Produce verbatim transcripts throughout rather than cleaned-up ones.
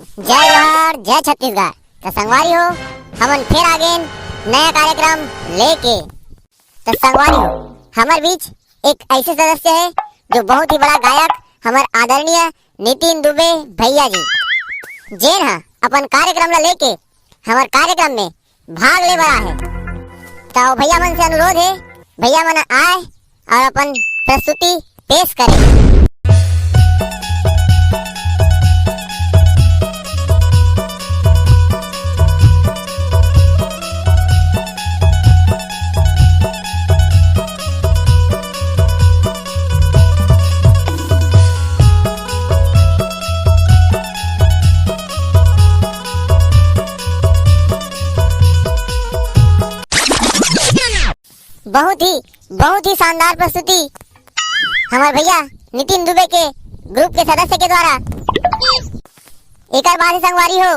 जय जोहार, जय छत्तीसगढ़। त संगवारी हो, हमन फिर आ गेन नया कार्यक्रम लेके। त संगवारी हो, हमर बीच एक ऐसे सदस्य हे जो बहुत ही बड़ा गायक, हमर आदरणीय नितिन दुबे भैया जी, जेन ह अपन कार्यक्रम ला लेके हमर कार्यक्रम में भाग ले बर आहे। त भैया मन से अनुरोध हे, भैया मन आए और अपन प्रस्तुति पेश करें। बहुत ही, बहुत ही शानदार प्रस्तुति हमर भैया नितिन दुबे के ग्रुप के सदस्य के द्वारा। एकर बाद ही संगवारी हो,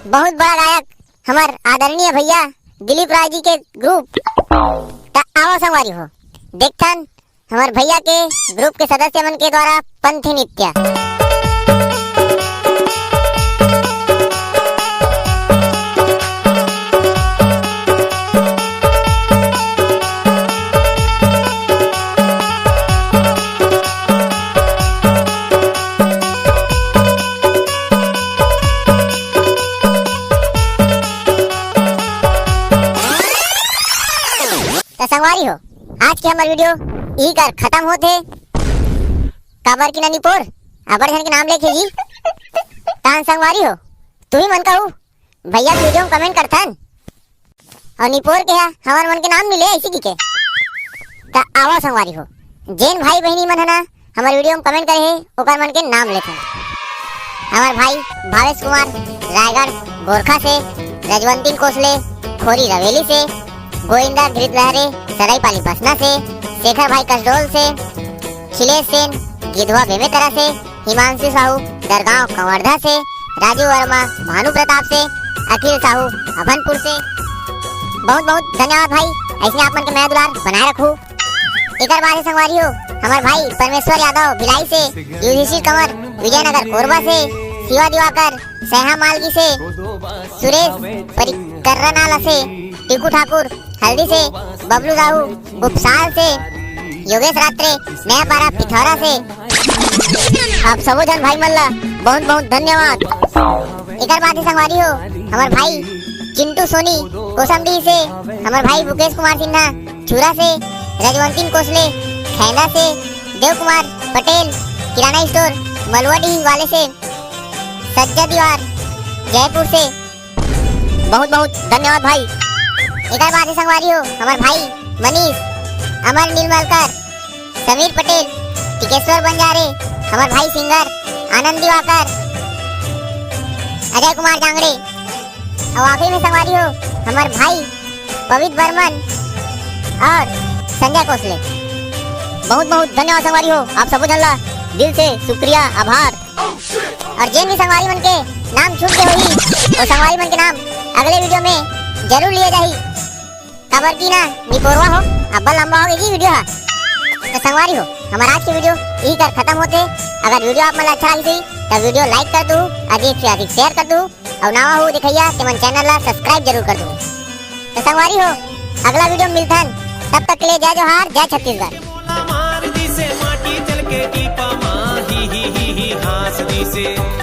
बहुत बड़ा गायक हमर आदरणीय भैया दिलीप राय जी के ग्रुप। त आवो संगवारी हो, देखथन हमर भैया के ग्रुप के सदस्य मन के द्वारा पंथी नृत्य। त संगवारी हो, आज के हमर वीडियो इही कर खत्म होत हे। काबर कि ना निपोर अबड़ झन के नाम लेके जी। तान संगवारी हो, तुही मन कहू भैया के वीडियो में कमेंट करथन और निपोर के हा हमर मन के नाम मिले ऐसी की के। त आवा संगवारी हो, जेन भाई बहिनी मन ह ना हमर वीडियो में कमेंट करे हे, ओकर मन के नाम लेथन। हमर भाई भावेश कुमार रायगढ़ गोरखा से, रजवंतीन कोसले खोरी रवेली से, गोविंदा गिरधर लहरे सराईपाली बसना से, शेखर भाई कसडोल से, खिलेश सेन गिधवा बेमेतरा से, हिमांशु साहू दरगांव कवर्धा से, राजू वर्मा भानु प्रताप से, अखिल साहू अभनपुर से। बहुत बहुत धन्यवाद भाई, ऐसने आप मन के मया दुलार बनाए रखू। एकर बाद हे संगवारी हो, हमर भाई परमेश्वर यादव भिलाई से, युधिष्ठिर कंवर विजयनगर कोरबा से, शिवा दिवाकर सैहा मालगी से, सुरेश परिकरनाला से, टीकू ठाकुर हल्दी से, बबलू साहू गुपसाल से, योगेश रात्रे नया पारा पिथौरा से, आप सबो झन भाई मन ला बहुत बहुत धन्यवाद। एकर बाद हे संगवारी हो, हमर भाई चिंटू सोनी कोसमडीह से, हमर भाई मुकेश कुमार सिन्हा छुरा से, रजवंतीन कोसले खैंदा से, देव कुमार पटेल किराना स्टोर मलुआडीह वाले से, सज्जा दीवार जयपुर से, बहुत बहुत धन्यवाद भाई। एकर बाद हे संगवारी हो, हमर भाई मनीष, अमर नीलमलकर, समीर पटेल, टिकेश्वर बंजारे, हमर भाई सिंगर आनंद दिवाकर, अजय कुमार जांगड़े, और आखिरी में संगवारी हो, हमर भाई पवित्र बर्मन और संजय कोसले। बहुत बहुत धन्यवाद संगवारी हो, आप सबो झन ला दिल से शुक्रिया, आभार। और जेन भी संगवारी मन के नाम छूट के होही, वो संगवारी मन के नाम अगले वीडियो में जरूर लिए जाही। काबर की ना निपोरवा हो, अब्बल लंबा हो गई जी वीडियो हा। तो संगवारी हो, हमारा आज के वीडियो यही कर खत्म होते। अगर वीडियो आप मन ला अच्छा लगी तो वीडियो लाइक कर दू, अधिक से अधिक शेयर कर दू, और नवा हो दिखैया ते मन चैनल ला सब्सक्राइब जरूर कर दू। तो संगवारी हो, अगला वीडियो में मिलथन, तब तक के लिए जय जोहार, जय छत्तीसगढ़। मोला मार दिसे माटी चल के टीपा मा, ही ही ही ही हाँस दिसे।